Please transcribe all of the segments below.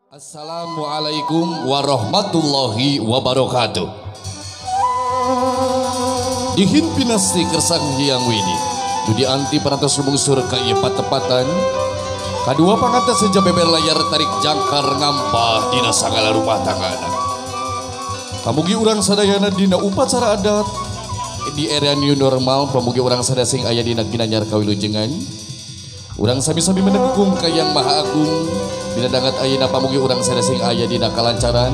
Assalamualaikum warahmatullahi wabarakatuh. Dihin pinasti kersang hiang widi. Dudi anti parantos lumungsur ka ieu patepatan. Kadua panganten seja beber layar tarik jangkar ngampah dina sagala rumah tanggana. Pamugi urang sadayana dina upacara adat di era new normal, pamugi urang sadaya sing aya dina ginanyar kawilujengan. Urang sami-sami menekung ka Yang Maha Agung. Dina dangat ayeuna pamugi urang sadaya sing aya dina kalancaran.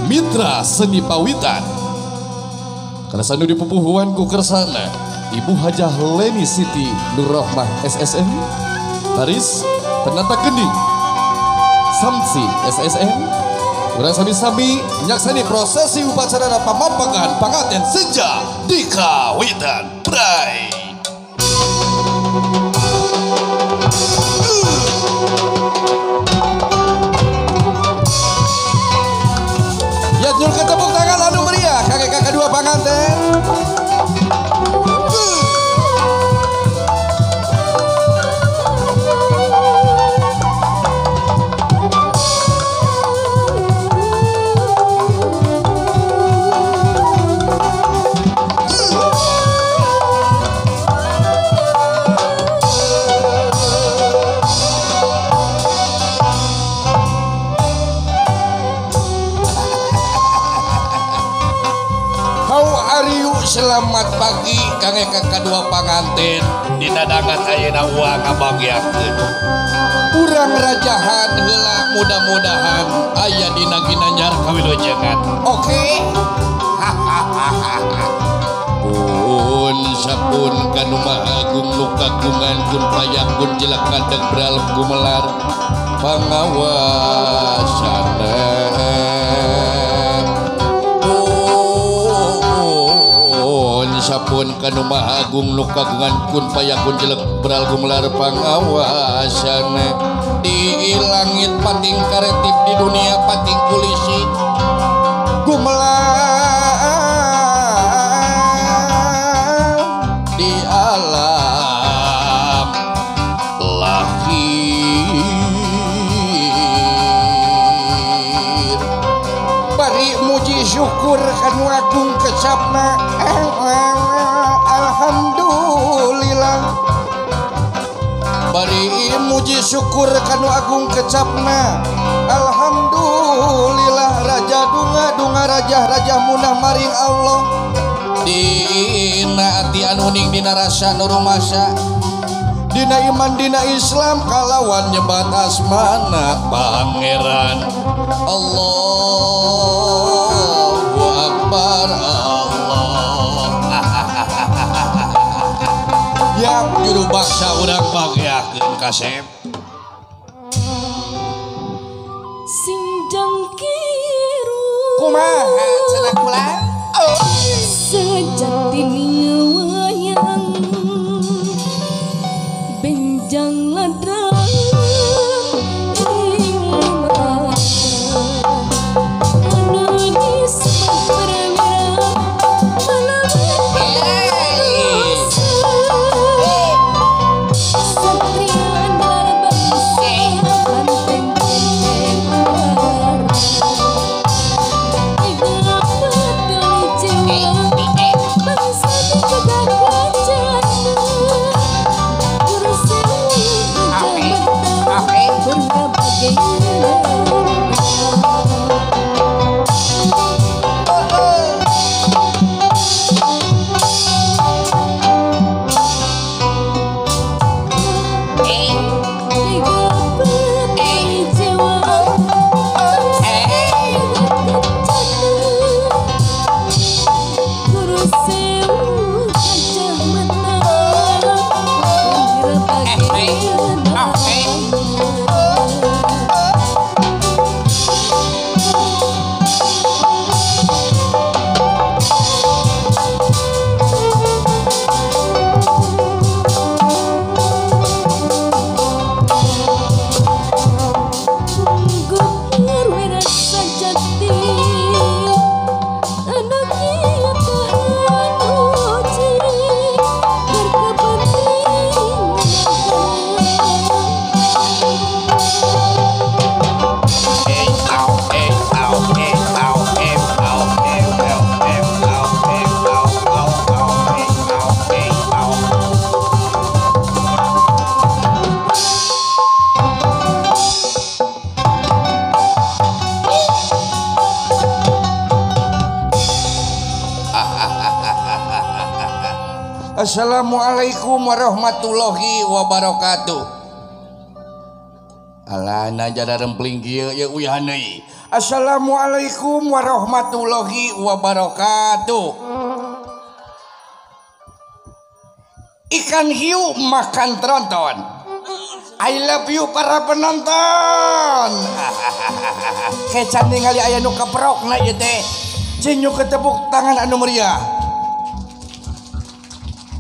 Mitra Seni Pawitan. Kana sanu dipupuhuan ku kersana Ibu Hajah Leni Siti Nurrohmah SSM, Baris Penata Gending Samsi SSM. Urang sami-sami nyaksani prosesi upacara pamampangan panganten senja di Kawitan Bray. Ya, nyurkeun tepuk tangan anu meriah kangge kakak dua panganten. Selamat pagi kangge kakak dua panganten dina dangat ayeuna uang ngabangyakeun. Urang rajahan heula mudah-mudahan aya dina ginanjar kawilujengan. Oke. Pun sapun kanu Maha Agung nu kagungan kun payakun jelek kandeg beralem gumelar pangawasana. Sapun kanu Maha Agung nu kagungan kun payakun jelek beral gumelar pangawasana. Di langit pating karetip, di dunia pating kulisi gumelar di alam lahir. Bari muji syukur kanu agung kecapna. Alhamdulillah. Bari muji syukur kanu agung kecapna. Alhamdulillah. Raja dunga dunga raja raja munah maring Allah. Dina ati anu ning dina rasa nu rumasa. Dina iman dina Islam kalawan nyebat asmana Pangeran. Allahu Akbar Allah. Yang juru baksa urang bagyakeun kasep. Sing jangkiru kumaha cenah kula? Sejatine wayang benjang ladrang ing anu disebut perwira bangsa. Assalamualaikum warahmatullahi wabarakatuh. Alah jada rempling kieu ya uyahan deui. Assalamualaikum warahmatullahi wabarakatuh. Ikan hiu makan tronton. I love you para penonton. Kecan ningali aya nu keprokna ieu teh. Cing nyuk tepuk tangan anu meriah.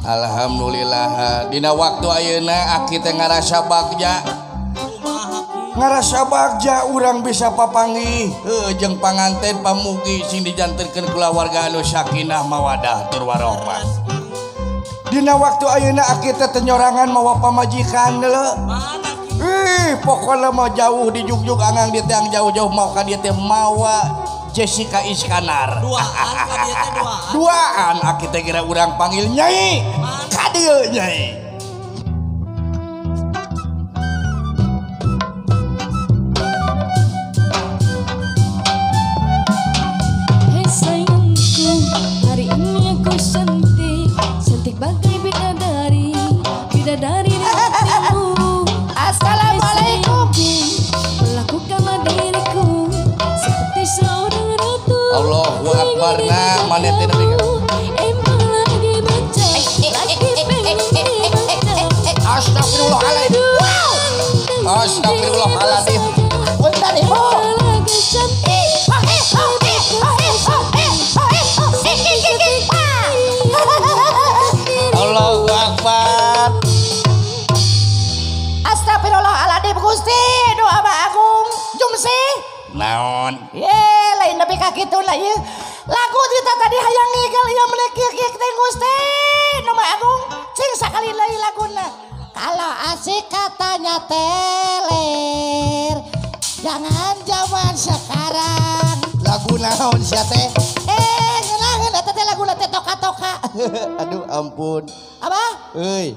Alhamdulillah dina waktu ayeuna aki teh ngarasa bagja. Ngarasa bagja urang bisa papanggih heuh jeung panganten pamugi sing dijantenkeun kulawarga anu sakinah mawadah tur warohmah. Dina waktu ayeuna aki teh teu nyorangan mawa pamajikan leuh. Ih pokona mah jauh dijugjug angang di tiang jauh-jauh mau ka dieu teh mawa Jessica Iskandar. Duaan ka dieu teh duaan. Duaan aki teh kira urang panggil nyai. Ka dieu nyai. Hei sayangku, hari ini aku cantik, cantik bagai bidadari, bidadari di hatimu. Assalamualaikum. Perlakukanlah diriku seperti seorang ratu. Allahu Akbar nah maneh teh nepi ka. Emang lagi baca, lagi pengen dibaca. Astagfirullahaladzim. Astagfirullahaladzim. Punten ibu. Lagi cantik. Allahu Akbar. Astagfirullahaladzim Gusti, doa Abah Agung Jumsi. Naon? Ye, lain nepi ka kitu lah ieu. Lagu kita tadi hayang ngigel ieu meuni kieu-kieu teh Gusti. Nu Maha Agung cing sakali deui laguna. Kalau asik katanya teler. Jangan zaman sekarang. Lagu naon sia teh? Eh, ngeunaheun eta teh laguna teh toka-toka. Aduh ampun. Abah? Euy.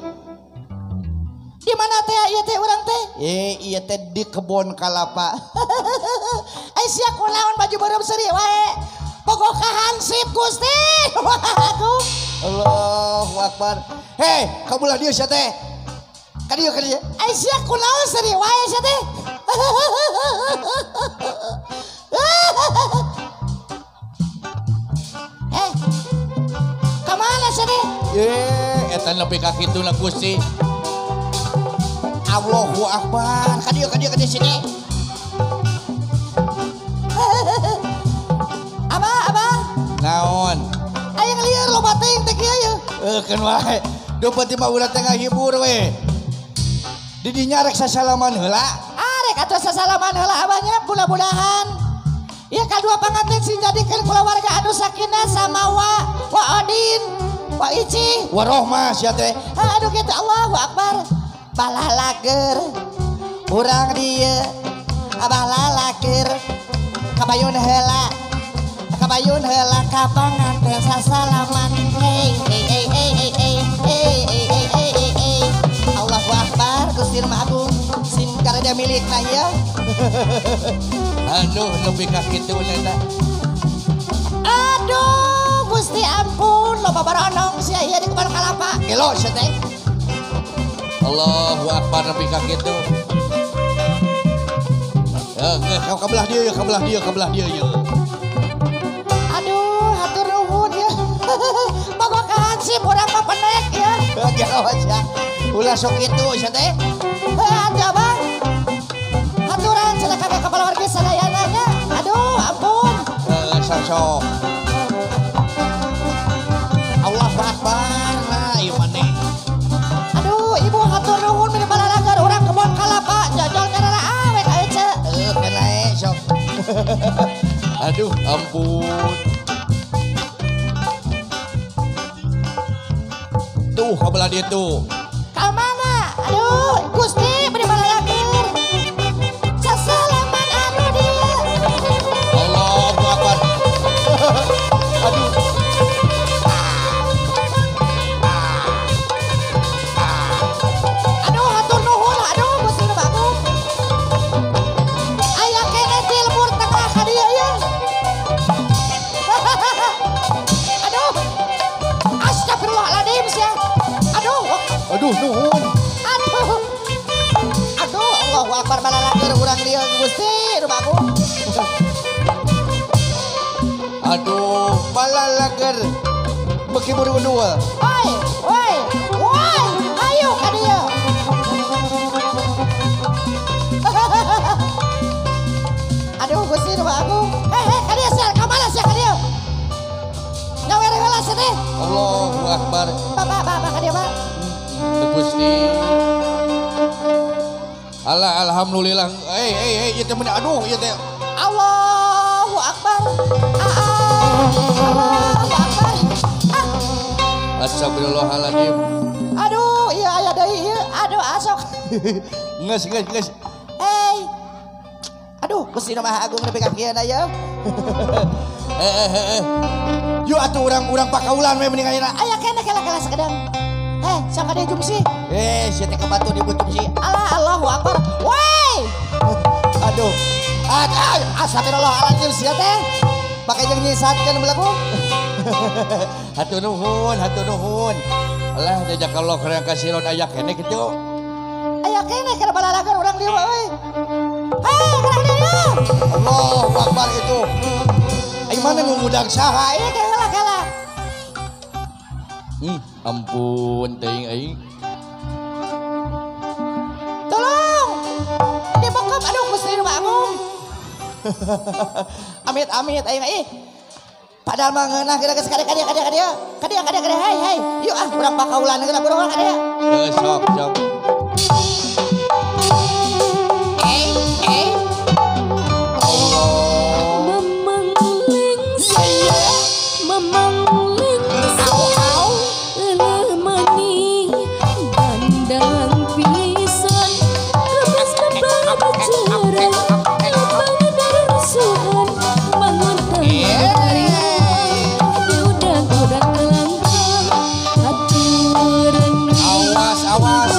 Di mana teh ieu teh urang teh? Eh, ieu teh di kebon kalapa. Ai sia kunaon baju beureum seuri wae. Bogoh ka hansip Gusti. Aduh. Allahu Akbar. Hei, ka belah dieu sia teh. Ka dieu ka dieu. Ai sia kunaon seuri wae sia teh. Eh. Ka mana sia teh? Eh, eta nepi ka kitu na Gusti. Allahu Akbar. Ka dieu ka dieu ka dieu sini. Abah, abah. Naon? Aya ngelieur loba teuing teh kieu ye. Heuh keun wae. Duh penting mah urang teh ngahibur we. Di dinya rek sasalaman heula. Arek atuh sasalaman heula abahnya mudah-mudahan. Ieu kadua panganten sing jadikeun kulawarga anu sakinah sama wa wa Odin, wa Ici, wa Rohmah sia teh. Aduh kitu Allahu Akbar. Balah lager urang dieu abah lalaker kabayun heula kabayun heula ka panganten sasalaman hey hey hey hey hey hey hey hey hey hey hey Allahu Akbar Gusti Maha Agung sing karya milikna ieu. Aduh nepi ka kitu eta. Aduh Gusti ampun loba baronong sia ieu di kebon kalapa. Gelo sia teh. Allahu Akbar nepi ka kitu. Heuh, ka belah dieu ya, ka belah dieu, ka belah dieu ya. Aduh, hatur nuhun ya. Bogoh ka hansip urang mah penek ya. Gelo sia. Ulah sok kitu sia teh. Heuh atuh abah. Haturan cenah ka kepala warga sadayana nya. Aduh, ampun. Heuh, sok. Allahu Akbar. Nah, ieu maneh. Aduh, ibu hatur nuhun meni balalagar urang kebon kalapa jajol karena awet ka ece. Heuh, keun sok. Aduh, ampun. Tuh, ka belah dieu tuh. Ka mana? Aduh, Gusti meni balalagar. Sasalaman anu dieu. Allahu Akbar. Aduh. Aduh, hatur nuhun, aduh Gusti nu Agung. Aya keneh di lembur tengah ka dieu ieu. Aduh. Astagfirullahaladzim sia. Akbar balalakeur urang dieu Gusti nu Agung. Aduh, balalakeur. Beuki buru dua. Woi, woi, woi, ayo ka dieu. Aduh Gusti nu Agung. Eh, ka dieu sia, ka mana sia ka dieu? Nyawer heula sia teh. Allahu Akbar. Bapak, bapak ka dieu, Pak. Gusti. Alah, alhamdulillah. Eh, ieu teh meuni aduh ieu teh. Allahu Akbar. Allahu Akbar. Astagfirullahaladzim. Aduh, iya aya deui ieu. Aduh, asok. Geus, geus, geus. Hey. Aduh, Gusti nu Maha Agung nepi ka kieu na ieu. Eh. Yuk atuh urang-urang pakaulan we mending ayeuna. Aya keneh kela-kela sakedang. Eh, sok ka dieu jumsi. Eh, sia teh ka batu di jumsi. Alah, Allahu Akbar. Woi. Aduh. Astagfirullahaladzim sia teh. Pake jeung nyesatkeun belagu. Hatur nuhun, hatur nuhun. Alah jazakallah khairan kasiron aya keneh kitu. Aya keneh keur balalakeun urang dieu euy. Hei, urang dieu. Allahu Akbar itu. Ai mana nu ngundang saha? Ieu teh heula kala. Ampun teuing aing. Tolong. Dibekep aduh Gusti nu Agung. Amit amit aing ih. Padahal mah ngeunah geus geus ka dieu ka dieu ka dieu. Ka dieu ka dieu ka dieu hei hei. Yuk ah urang pakaulan heula urang ka dieu. Sok sok. Eh. Allah. Memang lengser, memang lengser, eueuh mani bandang pisan, kemas lebar cerah, lempang darusuhan, bangun tari, diudag-udag kelangkang, aturan Awas awas.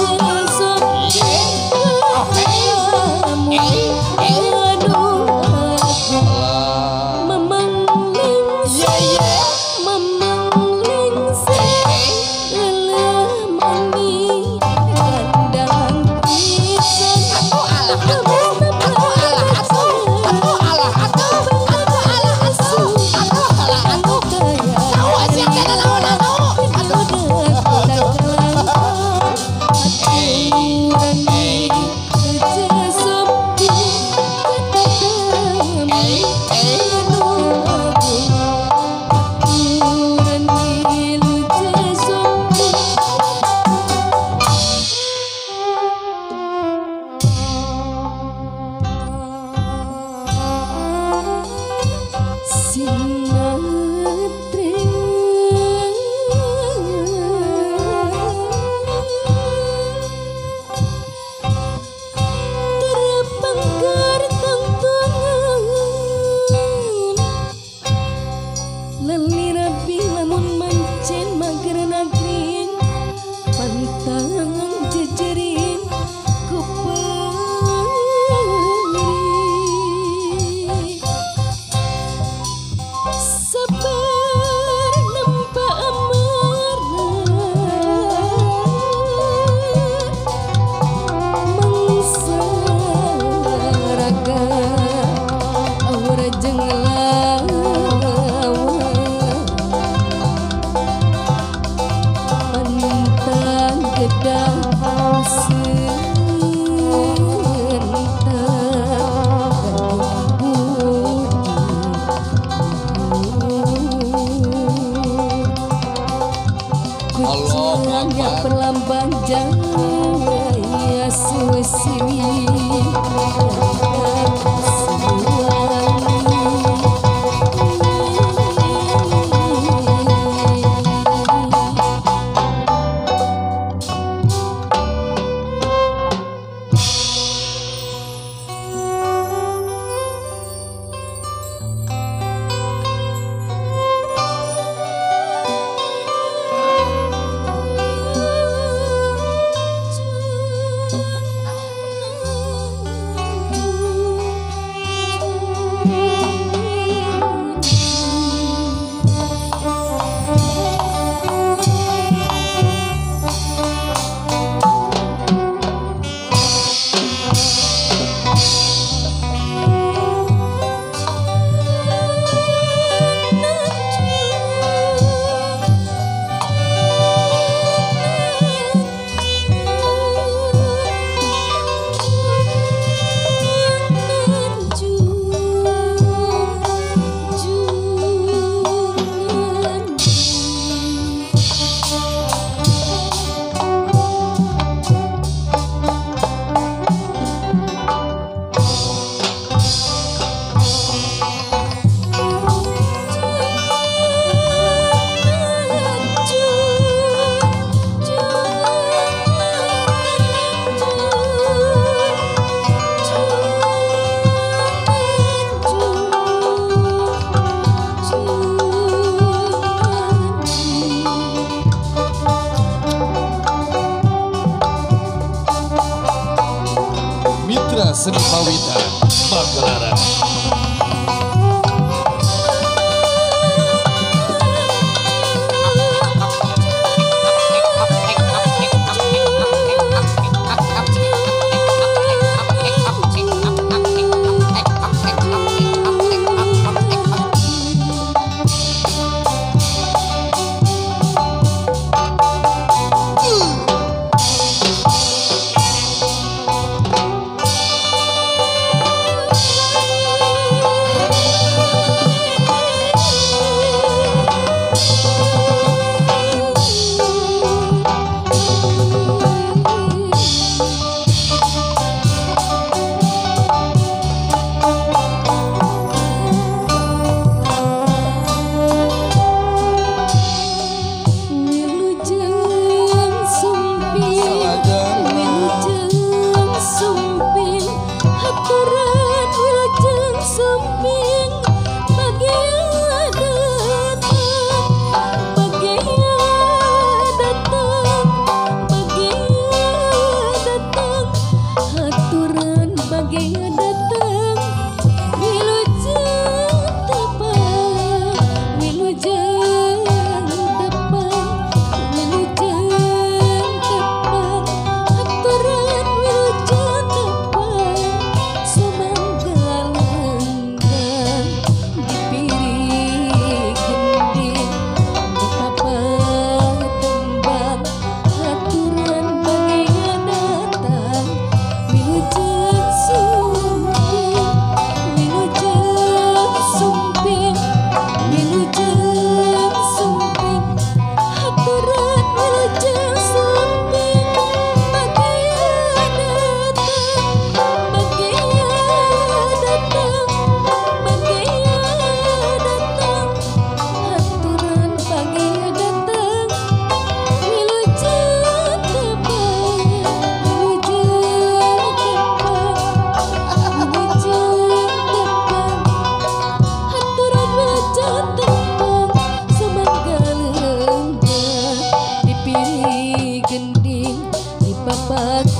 Mitra Seni Pawitan Pagelaran.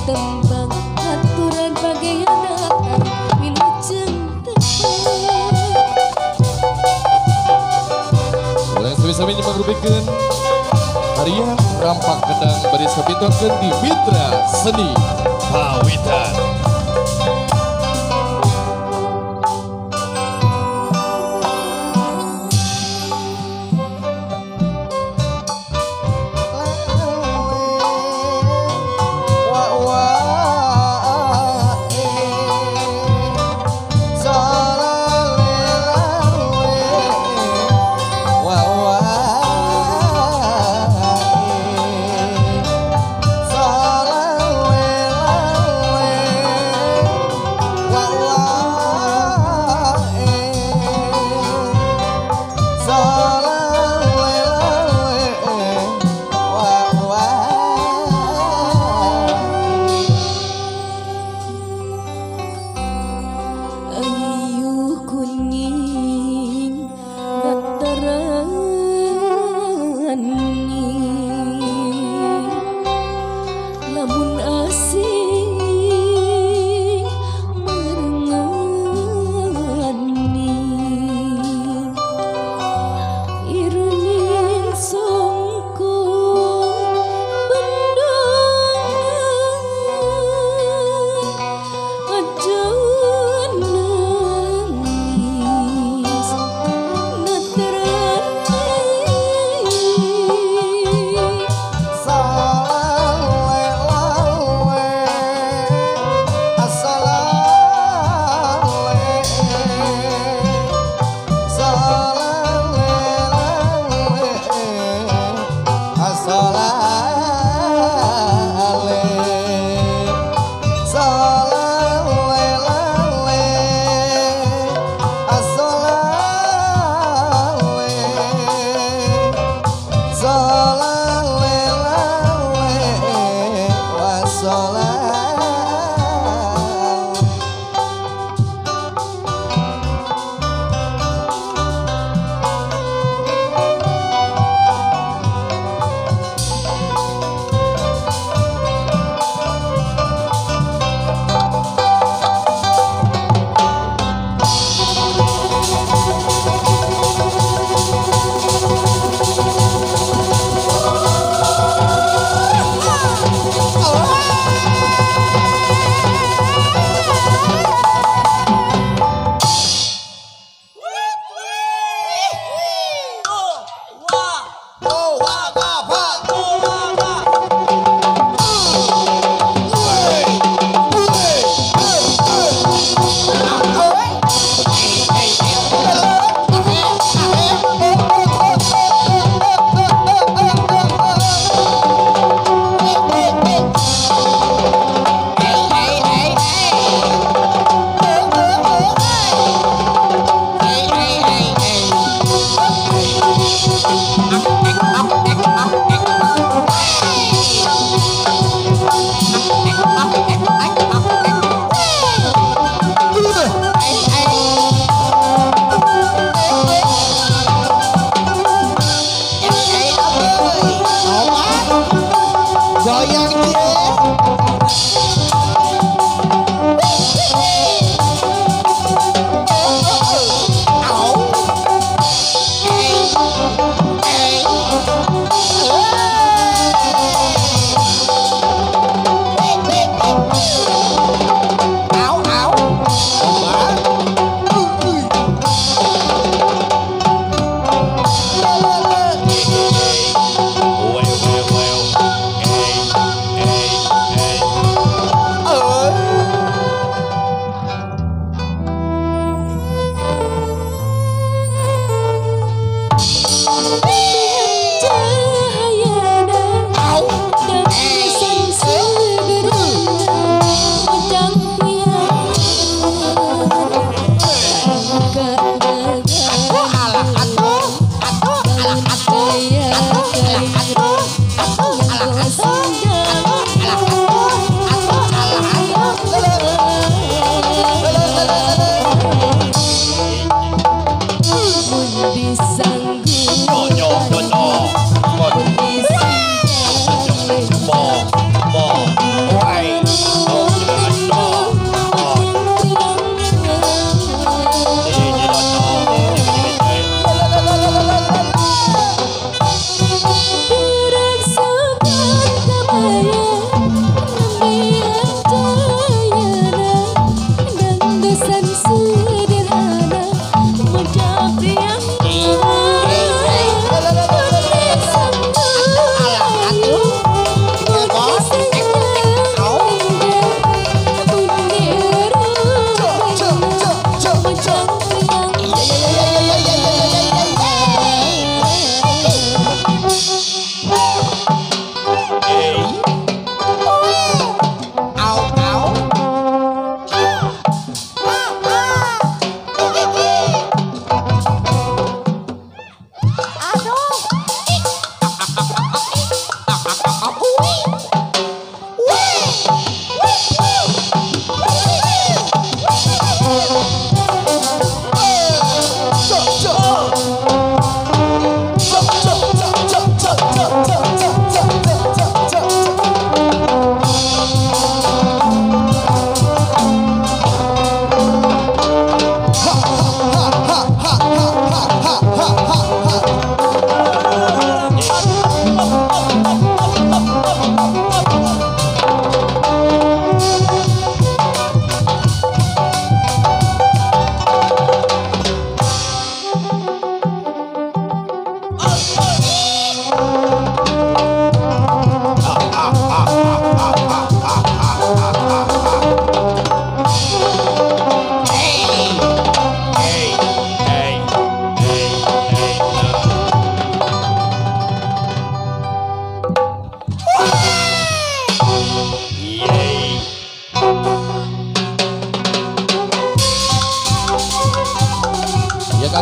Tembang aturan bagian datang wilujeng tepang. Mulai sami-sami nyimak tarian rampak kendang bari sapitokeun di Mitra Seni Pawitan. Wa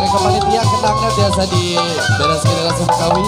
Kangge panitia kendangna biasa di bereskeun langsung kawi.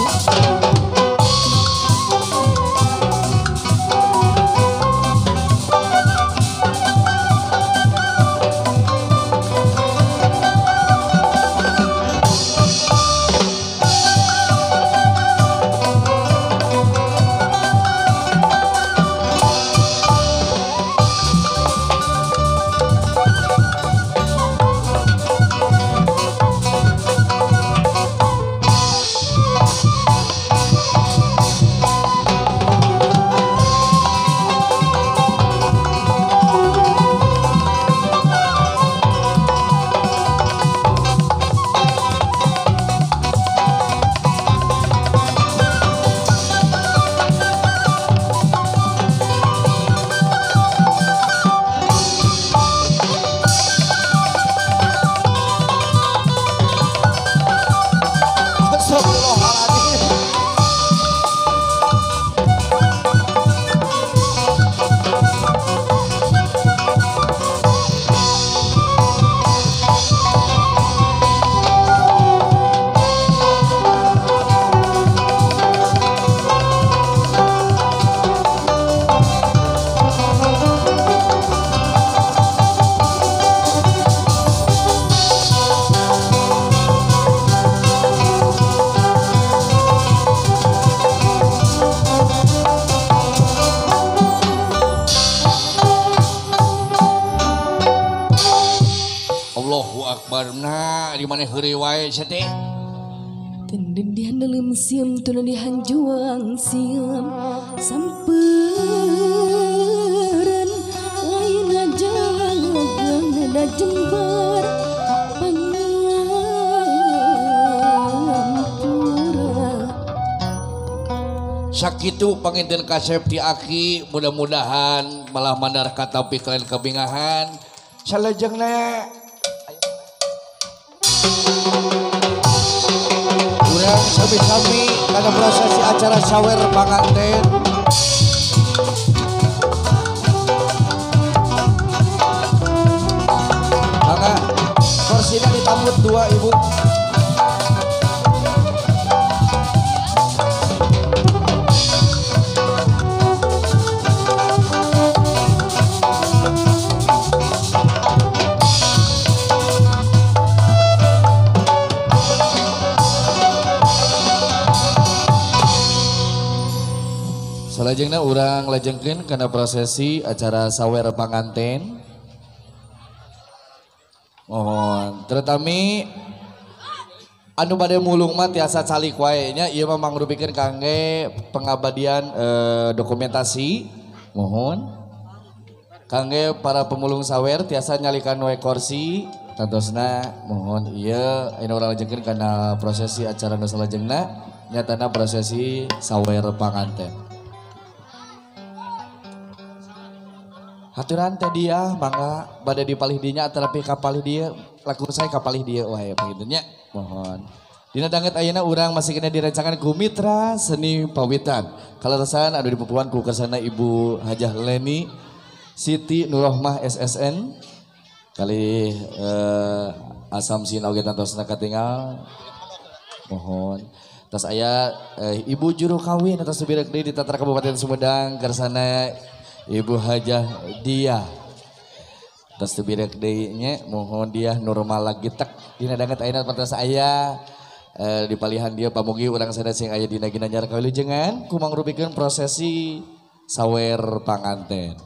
Tenden di handalem siam tunan di hanjuang siam samperan ayeuna jaga da jembar pangampura. Sakitu panginten kasep ti aki, mudah-mudahan malah mandar katapi kalian kebingahan salajengna. Urang sami-sami karena prosesi acara sawer panganten. Mangga kursinya ditambut dua ibu. Salajengna urang lajengkeun kana prosesi acara sawer panganten. Mohon terutami anu bade mulung mah tiasa calik wae nya, ieu mah mangrupikeun kangge pengabadian dokumentasi. Mohon kangge para pemulung sawer tiasa nyalikan wae kursi tantosna. Mohon ieu anu urang lajengkeun kana prosesi acara nu salajengna nyatana prosesi sawer panganten. Haturan teh dia mangga bade dipalih dinya atanapi kapalih dia laku saya kapalih dia wae panginten nya. Mohon dina danget ayeuna urang masih kena direncangan ku Mitra Seni Pawitan. Kaleresan anu dipupuan ku kersana Ibu Hajah Leni Siti Nurrohmah SSN kali asamsin oge tantosna katingal. Mohon tas aya Ibu juru kawin atas subirek deui di Tatra Kabupaten Sumedang kersana Ibu Hajah Dia. Tas tebirek deui nya mohon dia normal lagi tek dina danget ayeuna pantas aya di palihan dia pamugi urang sadaya sing aya dina ginanjar kawilujengan kumangrupikeun prosesi sawer panganten.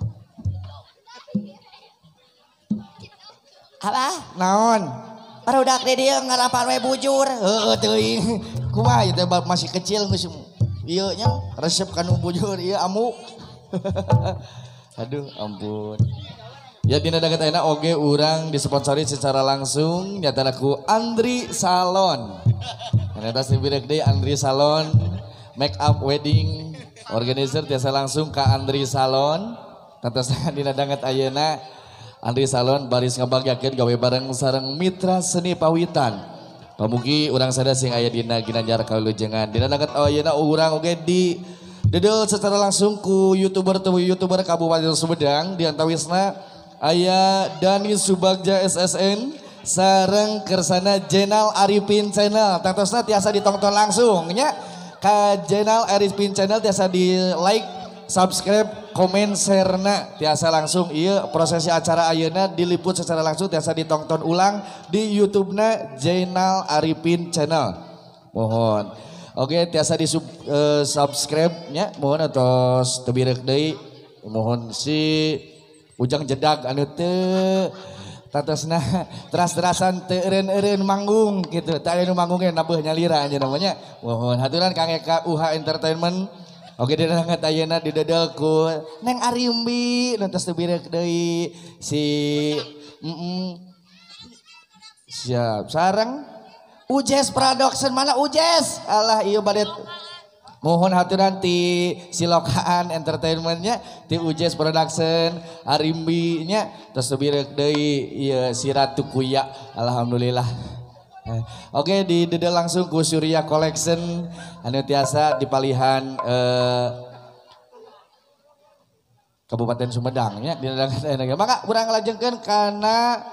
Abah naon? Barudak di dieu ngarapan we bujur. Heueuh teuing. Kumaha ieu teh masih kecil geus ieu nya resep kanu bujur ieu amu. Aduh ampun. Ya dina danget ayeuna oge urang disponsori secara langsung nyatana ku Andri Salon. Ternyata sibirek deui Andri Salon make up wedding organizer tiasa langsung ka Andri Salon. Tantosna dina danget ayeuna Andri Salon baris ngabagyakeun gawe bareng sareng Mitra Seni Pawitan. Pamugi urang sadaya sing aya dina ginanjar kawilujengan. Dina danget ayeuna urang oge di dedel secara langsung ku YouTuber tuh YouTuber Kabupaten Sumedang di antawisna aya Dani Subagja SSN Sareng kersana Jenal Arifin Channel. Tangtosna tiasa ditonton langsung nya. Ka Jenal Arifin Channel tiasa di like, subscribe, komen, share-na tiasa langsung ieu prosesi acara ayeuna diliput secara langsung tiasa ditonton ulang di YouTube-na Jenal Arifin Channel. Mohon. Oke, tiasa di subscribe nya, mohon atos teu bireuk deui. Mohon si Ujang jedag anu teu tatosna teras-terasan teu eureun-eureun manggung gitu. Teu aya nu manggungnya nabeuh nyalira anjeun namanya. Mohon haturan Kang Eka UH Entertainment. Oke dina ayeuna didedel ku Neng Arimbi nu tos teu bireuk deui si Siap. Sareng Ujes Production mana Ujes? Alah ieu bade mohon haturan ti Silokaan Entertainmentnya ti Ujes Production Arimbi nya tos teu bireuk deui ieu si Ratu Kuya alhamdulillah. Oke didedel langsung ku Surya Collection anu tiasa dipalihan Kabupaten Sumedang nya dina. Maka urang lajengkeun kana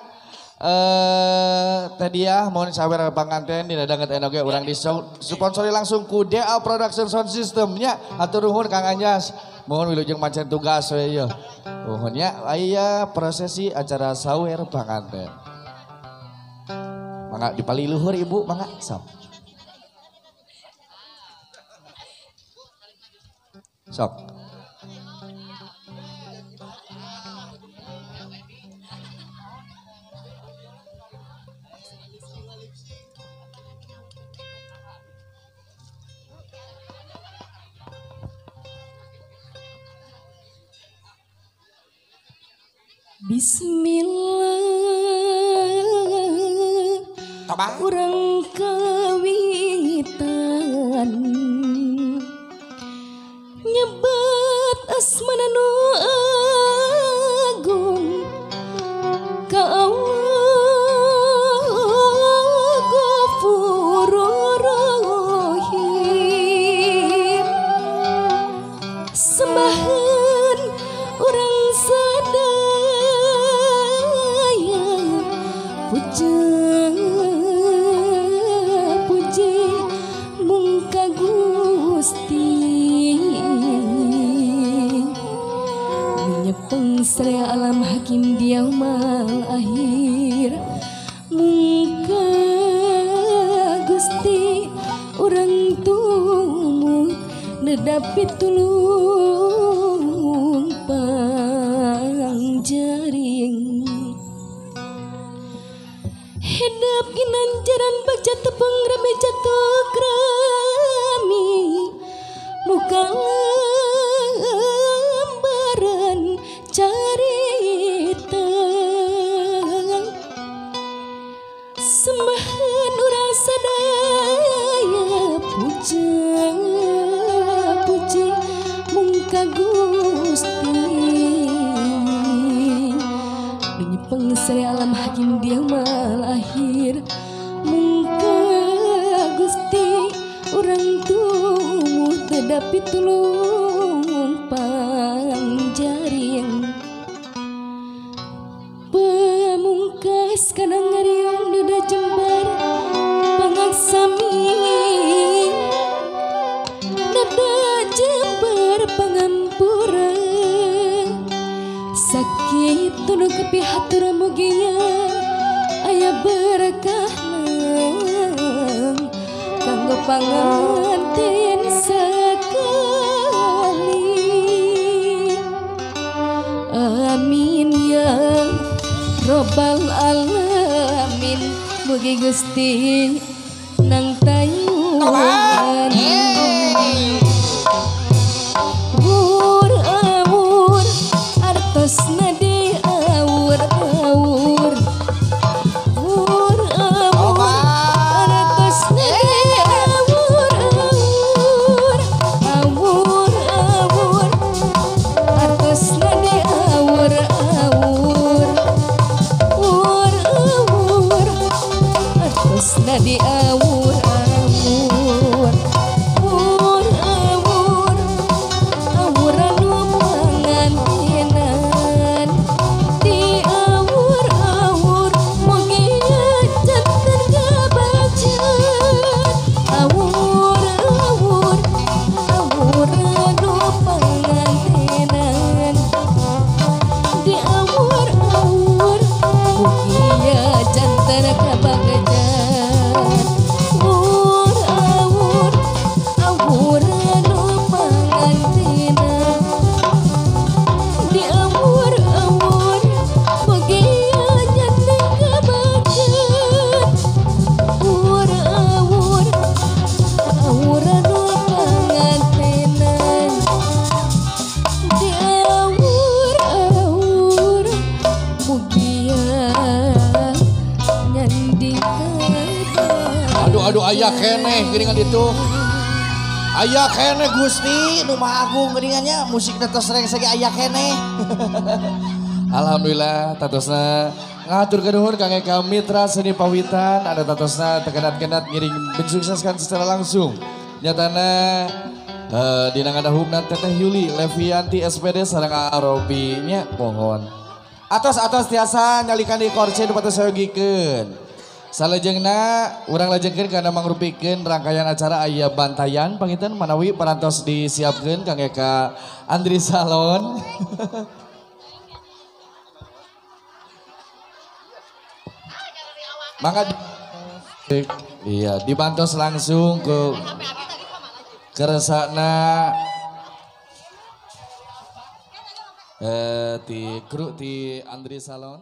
tadi ya mohon sawer panganten dina danget aya oge urang disponsori langsung ku DA Production Sound System nya. Hatur nuhun Kang Anjas. Mohon wilujeng mancen tugas we ieu. Mohon nya aya prosesi acara sawer panganten. Mangga dipali luhur ibu mangga sok. Sok. Bismillah urang kawitan nyebat asmana nu agung ka Allah Ghafurur Rahim sembahan urang sadaya puja puji mungka Gusti menyepeng sadaya alam hakim di yaumal akhir mungka Gusti urang tumut nedapi tulung pangjaring hidup ginanjaran baca tepung rame jatuh krami muka lembaran carita sembahan urang sadaya puja puji mungka Gusti menyepeng sari alam hakim dia mal akhir mungka Gusti urang tumut tedapi tulung pangjaring pamungkas kana ngariung duda jembar pangaksami dada jembar pangampura sakit tunu kepihatur mugia aya berkahna kanggo panganten sakali amin ya robbal alamin mugi Gusti nang tayuhan wur awur artosna di awur awur wur awur artosna di awur awur awur awur artosna di awur awur wur awur artosna di awur awur. Aduh aya keneh geuningan ditu. Aya keneh Gusti nu Maha Agung geuningannya musikna tos rengse ge aya keneh. Alhamdulillah tatosna ngaturkeun nuhun kangge ka mitra seni pawitan ada tatosna tekenat-kenat ngiring mensukseskan secara langsung. Nyatana dina ngadahumna Teteh Yuli Levianti SPD sareng Arobi nya mohon. Atos-atos tiasa nyalikan di korce nu patos sayogikeun. Salajengna urang lajengkeun kana mangrupikeun rangkaian acara aya bantayan panginten manawi parantos disiapkeun kangge ka Andri Salon. Mangga iya dibantos langsung ke keresana ti kru ti Andri Salon.